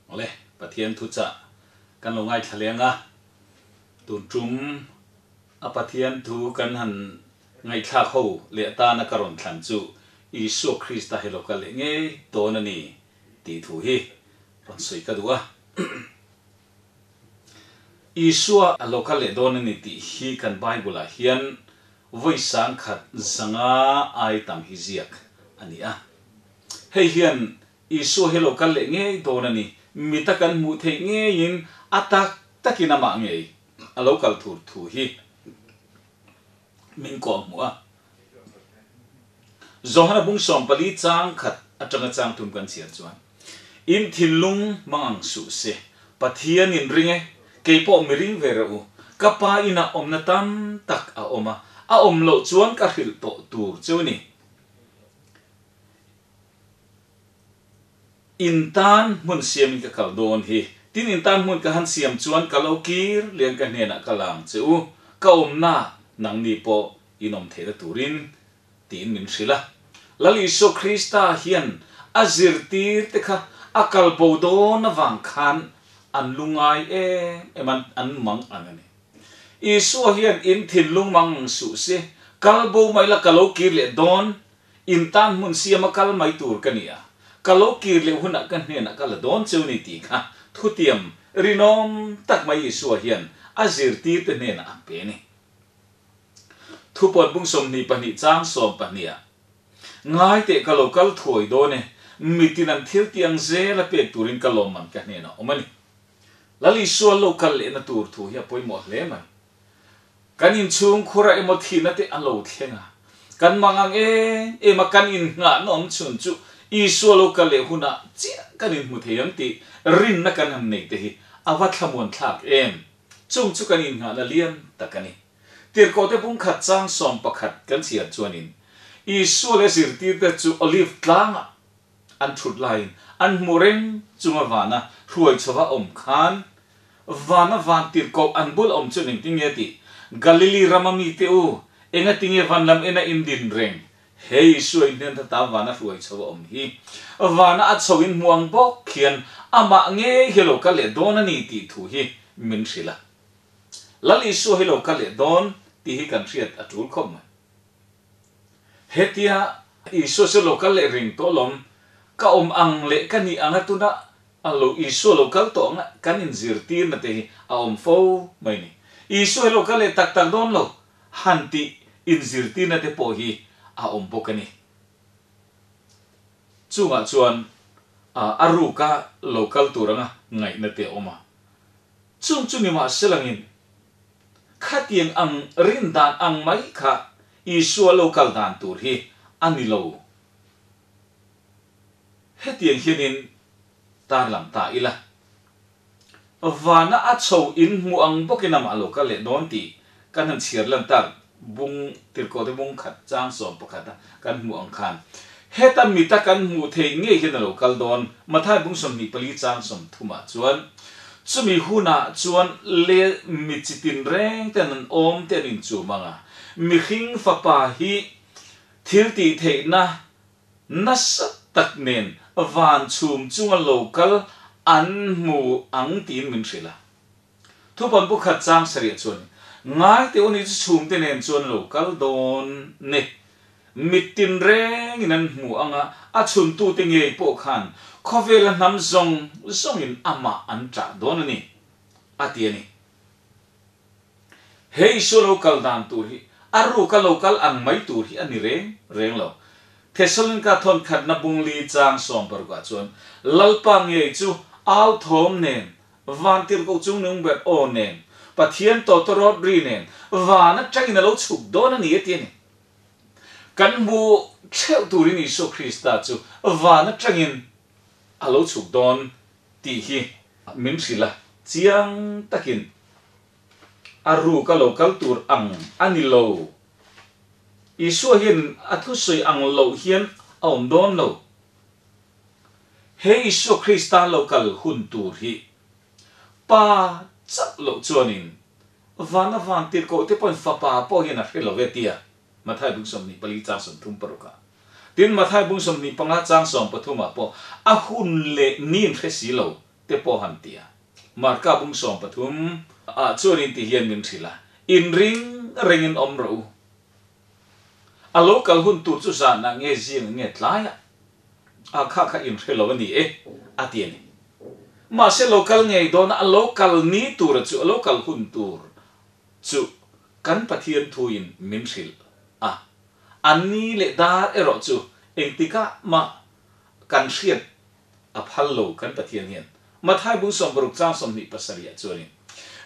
Awle, Pathian thuchah kan lo ngaithla leng a, tun tum a Pathian thu kan han ngaihthlak ho leh atana ka rawn thlan chu Isua Krista hi lo kal leh ngei dawn a ni tih thu hi rawn sawi ka duh a. Isua a lo kal leh dawn a ni tih hi kan Bible ah hian vawi sangkhat zanga ai tam hi ziak a ni a. Hei hian Isua hi lo kal leh ngei dawn a ni. Mita kan hmuh theih ngeiin a tak takin amah ngei a lo kal thur thu hi min kawh hmuh a. Johana bung 14 chang khat atanga chang thum kan chhiar chuan, In thinlung hmang ang suh se, Pathian in ring e, kei pawh mi ring ve rawh u, ka Pa inah awmna tam tak a awm a, a awm loh chuan ka hrilh tawh tur cheu ni. In tan hmun siamin ka kal dawn hi. Tin, in tan hmun ka han siam chuan ka lo kir lian ka hnenah ka lang che u, ka awmna nangni pawh in awm theihna turin, tiin min hrilh a. Lal Isua Krista hian a zirtir te kha a kal bo dawn avang khan an lungai em em a, an mang ang a ni. Isua hian in thinlung mang ang suh se, kal bo mai la ka lo kir leh dawn In tan hmun siama kal mai tur ka ni a, ka lo kir leh hunah ka hnenah ka la dawn cheu ni tih kha thutiam rinawm tak mai Isua hian a zirtirte hnenah a pe a ni. Thupuan bung 22 chang 12 ah, Ngai teh ka lo kal thuai dawn e, mitin an thil tih ang zela pek turin ka lawmman ka hnenah awm a ni. Lal Isua lo kal lehna tur thu hi a pawimawh hle mai. Kan inchhung khura emaw thihna te a lo thleng a, kan mang ang em em a, kan innghahna awm chhun chu Isua lo kal leh hunah chiah kan inhmu thei ang tih rinna kan han nei te hi a va thlamuan thlak em! Chung chu kan innghahna lian tak a ni. Tirhkohte pumkhat chang 11 kan chhiar chuanin Isua leh zirtirte chu Olive tlangah An thut laiin an hmuh reng chunga vana hruai chhova awm khan vana van tirhkoh an bul awm chuan engtin nge tih? Galili rama mite u, engatinge van lam ena in din reng? He Isua in hnen hata vana hruai chhova awm hi vana a chho in hmu ang bawk hian amah ngei hi lo kal leh dawn a ni tih thu hi min hrilh a. Lal Isua hi lo kal leh dawn tih hi kan hriat a tul khawp mai. Hetia Isua chu lo kal leh ring tawh lawm, ka awm ang leh ka nih anga tuna a lo Isua lo kal tawh anga kan inzirtirna te hi a awm fo mai ni. Isua hi lo kal leh tak tak dawn lo han tih inzirtirna te pawh hi a awm bawk a ni. Chungah chuan a ruka lo kal tur anga ngaihna te a awm a. Chung chu nimahselangin Khatiang ang rin dan ang mai kha Isua lo kal dan tur hi a ni lo. Hetiang hianin tarlang ta ila, Vana a chho in hmu ang bawkin amah lo kal leh dawn tih kan han chhiar lan tak bung tirhkohte bung khat chang 11 a kan hmuh ang khan heta mita kan hmuh theih ngei hian a lo kal dawn. Mathai bung 24 chang 30 ah chuan chumi hunah chuan le mi chi tinreng ten an awm te an inchum ang a, mihring fapa hi thil tih theihna nasa tak nen van chhum chunga lo kal an hmu ang tiin min hrilh a. Thupawn bu khat chang sarih chuan ngai teh u ni chu chhungte nen chuan lo kal dawn ni. Mit tin rengin an hmu ang a, a chhuntute ngei pawh khan khawvela hnam zawng zawngin amah an ṭah dawn a ni, a ti a ni. He Isua lo kal dan tur hi a ruka lo kal ang mai tur hi a ni reng reng lo. Thesalonika thawn khatna bungli chang 60 ah chuan Lalpa ngei chu au thawm nen Van tirhkoh chung nung ber aw nen, Pathian tawtawrawt ri nen, van atangin a lo chhuk dawn a ni a ti a ni. Kan hmu theuh turin Isua Krista chu van atangin a lo chhuk dawn tih hi min hrilh a, chiang takin a ruk a lo kal tur ang a ni lo. Isua hian a thusawi ang loh hian a awm dawn lo. He Isua Krista lo kal hun tur hi Pa chauh loh chuanin vana van tirhkoh te pawhin Fapa pawh hian a hre lo ve tia Mathai bung 24 chang 36 ah. Tin Mathai bung 25 chang 13 ah pawh a hun leh ni in hre si lo. te pawh han ti a. Marka bung 13 ah chuanin ti hian min hrilh a, Inring rengin awm rawh u. A lo kal hun tur chu zanah nge zing nge tlaiah a kha kha inhre lo a ni e, a ti a ni. Mahse lo kal ngei dawna a lo kal ni tura chu a lo kal hun tur chu kan Pathian thuin min hrilh a, a ni leh dar erawh chu engtikah mah kan hriat a phal lo kan Pathian hian. Mathai bung 60 chang 27 ah chuanin,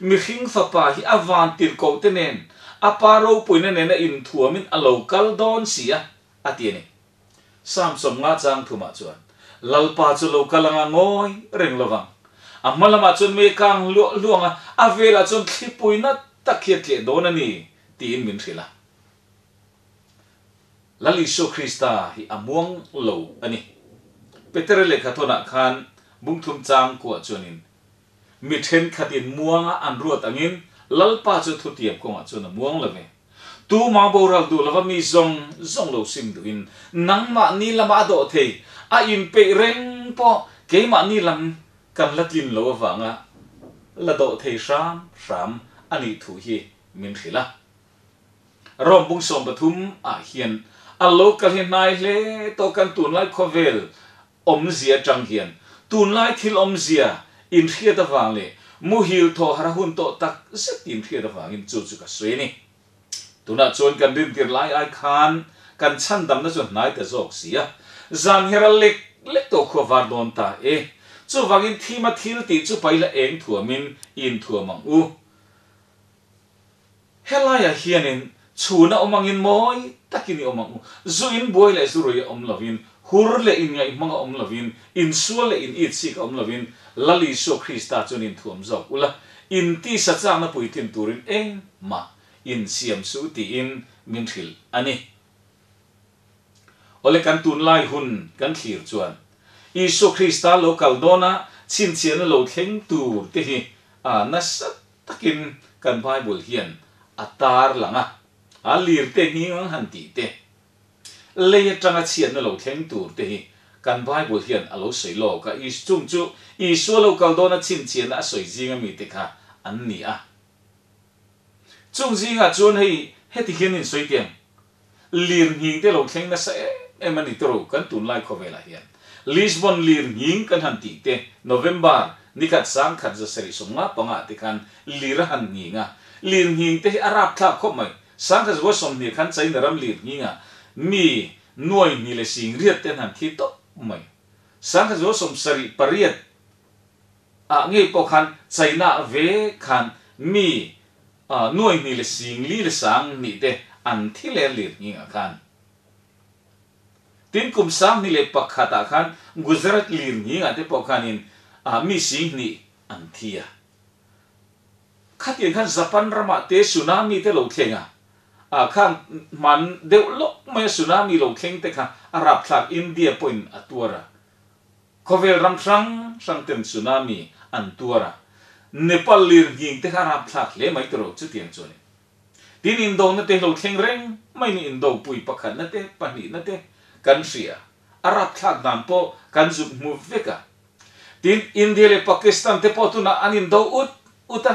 Mihring fapa hi a van tirhkoh te nen a pa ropuina nena inthuamin a lo kal dawn si a, a ti a ni. Psalm 50 chang thumah chuan, Lalpa chu lo kal anga ngawi reng lovang. A hma lamah chuan mei kang hluah hluang a, a velah chuan thlipui nat tak hi a tleh dawn a ni, tiin min hrilh a. Lal Isua Krista hi a muang lo a ni. Petera lehkha thawnah khan bungthum chang kuah chuanin, Mi thenkhatin muanga an ruat angin Lalpa chu thutiam kawngah chuan a muang lo ve. Tuma boral duh lova mi zawng zawng lo sim duhin nangmahni lama a dawh thei, a inpeih reng pawh keimahni lam kan la tlin lo avanga la dawh thei hram hram a nih thu hi min hrilh a. Rom bung 13 ah hian a lo kal hi hnai hle tawh kan tunlai khawvel awmzia atang hian tunlai thil awmzia inhriat avang leh muhil thaw har a hun tawh tak zet inhriat avangin chu chu ka sawi a ni. Tunah chuan kan rintir lai ai khan kan chhandamna chu hnai ta zawk si a, zan hi ral lek lek tawh khua var dawn ta e. Chuvangin thima thil tih chu paila eng thuamin i inthuam ang u. Helaiah hianin chhuna awm angin mawi takin i awm ang u. Zu in buai leh zu rui a awm lovin, hur leh inngaihmang a awm lovin, insual leh in itsik a awm lovin, Lal Isua Krista chuan inthuam zawk ula, in tisa chakna puitlin turin engmah insiam suh tiin min hrilh a ni. Awle kan tunlai hun kan thlir chuan Isua Krista lo kal dawna chhinchhiahna lo thleng tur te hi a nasa takin kan Bible hian a tar lang a, a lir te nghing ang han tih te, lei atanga chhiatna lo thleng tur te hi kan Bible hian a lo sawi lawk a, chung chu Isua lo kal dawna chhinchhiahna a sawi zinga mite kha an ni a. Chung zingah chuan hei heti hian in sawi tiang, lir nghing te lo thleng nasa em em a ni tawrh kan tunlai khawvelah hian. Lisbon lir nghing kan han tih te, November nikhat 1755 ah te khan lir a han nghing a, lir nghing te hi a rapthlak khawp mai. 1920 khan China ram lir nghing ah mi 2,080 te an han thi tawp mai. 1978 ah ngei pawh khan China ve khan mi 2,402 te an thi leh lir nghing ah khan. Tin kum 2001 ah khan Gujarat lir nghing ah te pawh khanin mi 2000 an thi a. Khatiang khan Japan ramah te tsunami te lo thleng a, khang hman deuh lawk mai a tsunami lo thleng te kha a rapthlak India pawhin a tuar a. Khawvel ram hrang hrang ten tsunami an tuar a, Nepal lir nghing te kha a rapthlak hle mai tawrh chutiang chuanin. Tin indona te lo thleng reng mai ni indo pui pakhatna te pahnihna te kan hria, a rapthlak dan pawh kan zuk hmu vek a. Tin India leh Pakistan te pawh tunah an indo ut ut a,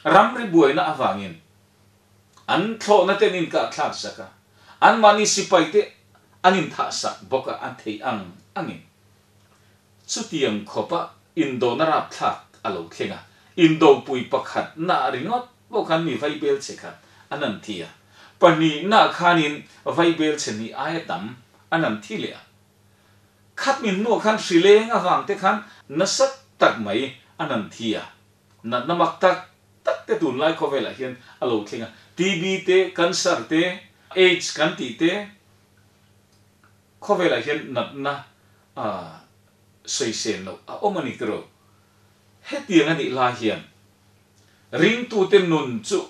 ramri buaina avangin an thlawhna te an inkahthlak sak a, anmahni sipai te an inthah sak bawk a, an thei ang angin. Chutiang khawpa indona rapthlak a lo thleng a, indopui pakhat na ringawt pawh khan mi vaibel che khat an an thi a, pahnihna khanin vaibel che hnih aia tam an an thi leh a. Khat min hnuah khan hrileng avang te khan nasa tak mai an an thi a, natna mak tak tak te tunlai khawvelah hian a lo thleng a, TB te, cancer te, AIDS kan tih te khawvelah hian natna sawisel loh a awm a ni tiro. Hetiang a nih lai hian ringtute nun chu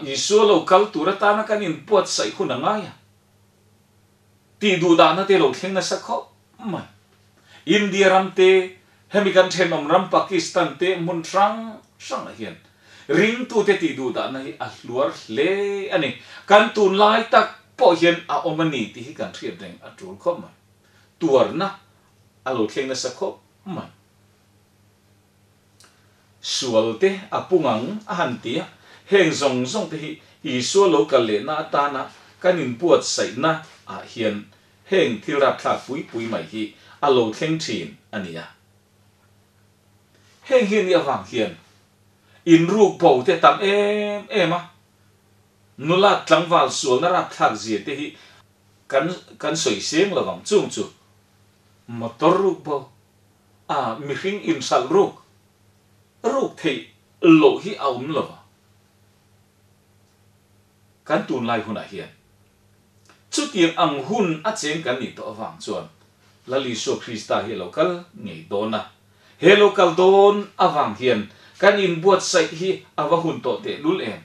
Isua lo kal tur atana kan inbuatsaih hun a ngai a, tih duhdahna te lo thleng nasa khawp mai. India ram te, hemi kan thenawm ram Pakistan te hmun hrang hrangah hian ringtute tih duhdahna hi a hluar hle a ni. Kan tunlai tak pawh hian a awm a ni tih hi kan hriat reng a tul khawp mai. Tuarna a lo thleng nasa khawp mai. Sual te a pung ang a han ti a, heng zawng zawng te hi Isua lo kal lehna atana kan inbuatsaihna ah hian heng thil rapthlak pui pui mai hi a lo thleng thin a ni a. Heng hi a nih avang hian inruk bo te tam em em a, nula tlangval sualna rapthlak zia te hi kan kan sawi seng lo ang chung chu motor ruk bo a mihring inhralh ruk ruk theih loh hi a awm lo a. Kan tunlai hunah hian chutiang ang hun a cheng kan nih tawh avang chuan Lal Isua Krista hi a lo kal ngei dawn a. He lo kal dawn avang hian kan inbuatsaih hi a va hun tawh tehlul em?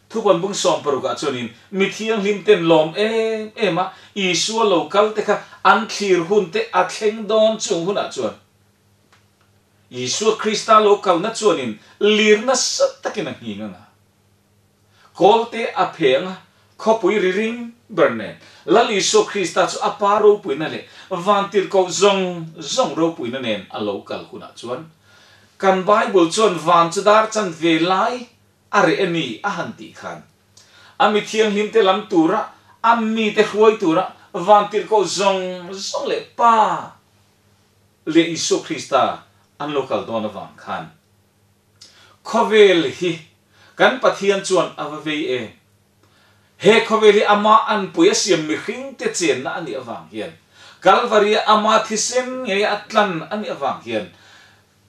Thupawn bung 60 ah chuanin mi thianghlim ten lawm em em a, Isua lo kal te kha an thlir hun te a thleng dawn chung hunah chuan Isua Krista lo kalna chuanin lir nasa takin a nghing anga, kawl te a phe anga, khawpui ri ring ber nen Lal Isua Krista chu a Pa ropuina leh vantirhkoh zawng zawng ropuina nen a lo kal hunah chuan kan Bible chuan van chu dar chanve lai A reh a ni a han tih khan a mi thianghlim te lam tura a mite hruai tura vantirhkoh zawng zawng leh Pa leh Isua Krista an lo kal dawn avang khan khawvel hi kan Pathian chuan a va vei em? He khawvel hi amah anpui a siam mihring te chenna a nih avang hian Kalvaria ama thisen ngei a tlan a nih avang hian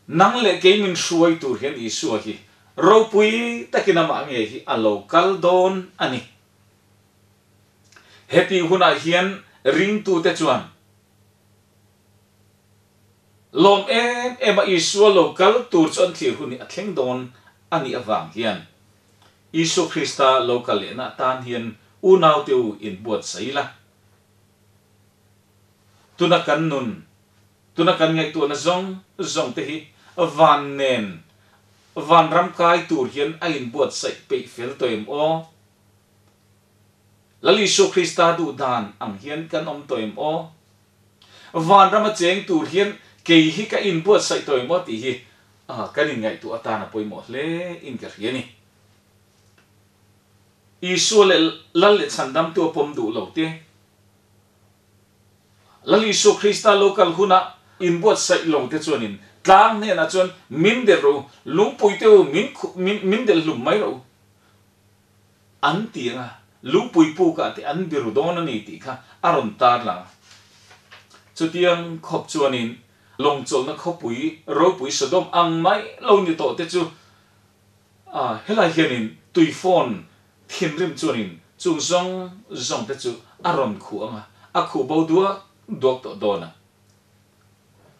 Nang leh kei min hruai tur hian Isua hi ropui takin amah nge hi a lo kal dawn a ni. Heti hunah hian ringtute chuan lawm em em a Isua lo kal tur chu an thlir hun hi a thleng dawn a nih avang hian Isua Krista lo kal lehna atan hian unaute u inbuatsaih ila. Tuna kan nun Tuna kan ngaihtuahna zawng zawng te hi van nen vanram kai tur hian a inbuatsaih peih fel tawh em aw? Lal Isua Krista duh dan ang hian kan awm tawh em aw? Vanram a cheng tur hian kei hi ka inbuatsaih tawh em aw tih hi kan inngaihtuah atan a pawimawh hle in ka hria a ni. Isua leh Lal leh Chhandamtu a pawm duh lo te. Lal Isua Krista lo kal hunah inbuatsaih lo te chuanin tlang hnenah chuan min delh rawh u, lungpui te u min min min delh hlum mai rawh u an ti ang a, lungpui pukah te an biru dawn a ni tih kha a rawn tar lang a. Chutiang khawp chuanin lawngchawlhna khawpui ropui Sodom ang mai lo ni tawh te chu A, helai hianin tuifawn thinrim chuanin chung zawng zawng te chu a rawn khuh ang a, a khuh bo duak duak tawh dawn a.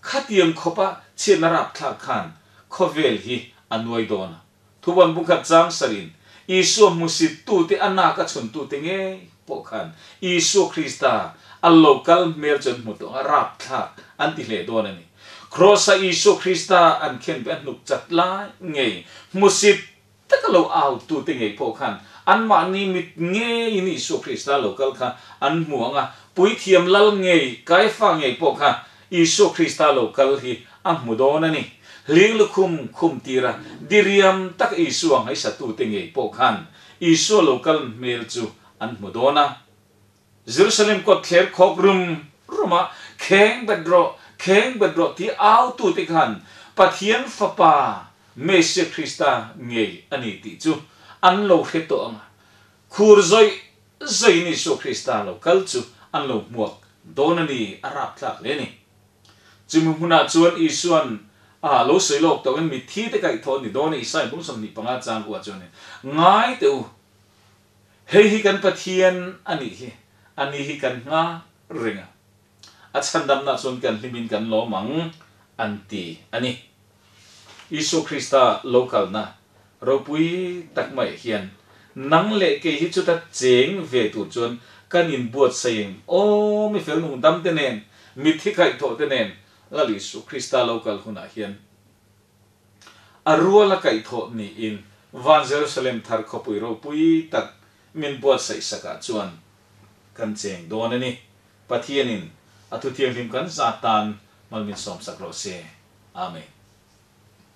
Khatiang khawpa chhiatna rapthlak khan khawvel hi a nuai dawn a. Thuvawn bungkhat chang sarin Isua hmusittute a nak a chhuntute ngei pawh khan Isua Krista a lo kal hmel chu an hmu tawh ang a, rapthlak an ti hle dawn a ni. Kraws-a Isua Krista an khen ve a hnuk chat lai ngei hmusit taka lo autute ngei pawh khan anmahni mit ngeiin Isua Krista lo kal kha an hmu ang a, puithiam lal ngei Kaifa ngei pawh kha Isua Krista lo kal hi a hmu dawn a ni. Hling lukhum khum tira diriam taka Isua ngaihsatute ngei pawh khan Isua lo kal hmel chu an hmu dawn a. Jerusalem kawt thler khawk rum rum a, Kheng bet rawh, kheng bet rawh ti autute khan Pathian Fapa Messiah Krista ngei a ni tih chu an lo hre tawh ang a, khur zawih zawihin Isua Krista lo kal chu an lo hmuak dawn a ni, a rapthlak hle a ni. Chumi hmunah chuan Isua'n a lo sawi lawk tawhin mitthi te kaihthawh a ni dawn a, Isaiah bung 25 chang huah chuan ngai teh u, Hei hi kan Pathian a nih hi, a ni hi kan nghak reng a, a chhandamna chuan kan hlimin kan lawm ang, an ti a ni. Isua Krista lo kalna ropui tak maiah hian nang leh kei hi chuta cheng ve tur chuan kan inbuatsaih eng aw mi fel nung dam te nen, mitthi khaihthawh te nen Lal Isua Krista lo kal hunah hian A rual a kaihthawh niin Van Jerusalem thar khawpui ropui tak min buatsaih sakah chuan kan cheng dawn a ni. Pathianin a thuthianghlim kan zat tan mal min sawmsak rawh se. Amen.